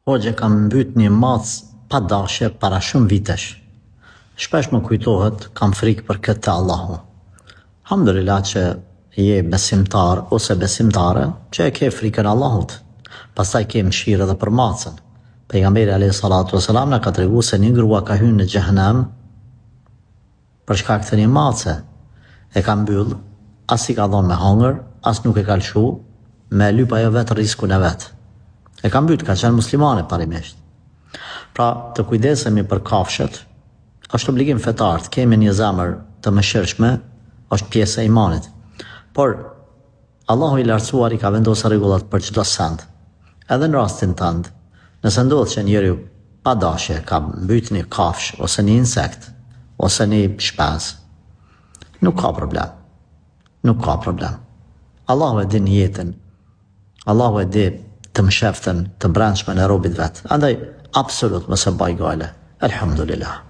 Hoxhë kam mbyt një macë pa dashje para shumë vitesh. Shpesh më kujtohet, kam frikë për këtë te Allahu. Hamdulillah që je besimtar ose besimtare që e ke frikën e Allahut. Pastaj ke mëshirë edhe për macën. Pejgamberi alejhi salatu vesselam na ka tregu se një grua ka hyrë në xhehenem Për shkak të një mace. E ka mbyll, as i ka dhon me hongër, as nuk e ka lshu, me e lyp ajo vet rriskun e vet. E ka mbyt, ka qenë muslimane parimisht. Pra, të kujdesemi për kafshët, është obligim fetar, të kemi një zemër të mëshirshme, është pjesë e imanit. Por, Allahu i Lartësuar i ka vendosur rregullat për çdo send. Edhe në rastin tënd, nëse ndodh që njeriu pa dashje ka mbyt një kafshë ose një insekt ose një shpez, nuk ka problem. Nuk ka problem. Allahu e di nijetin. Allahu e di të msheftën, të brendshmen e robit vet. Andaj, absolut mos e baj gajle. Elhamdulillah.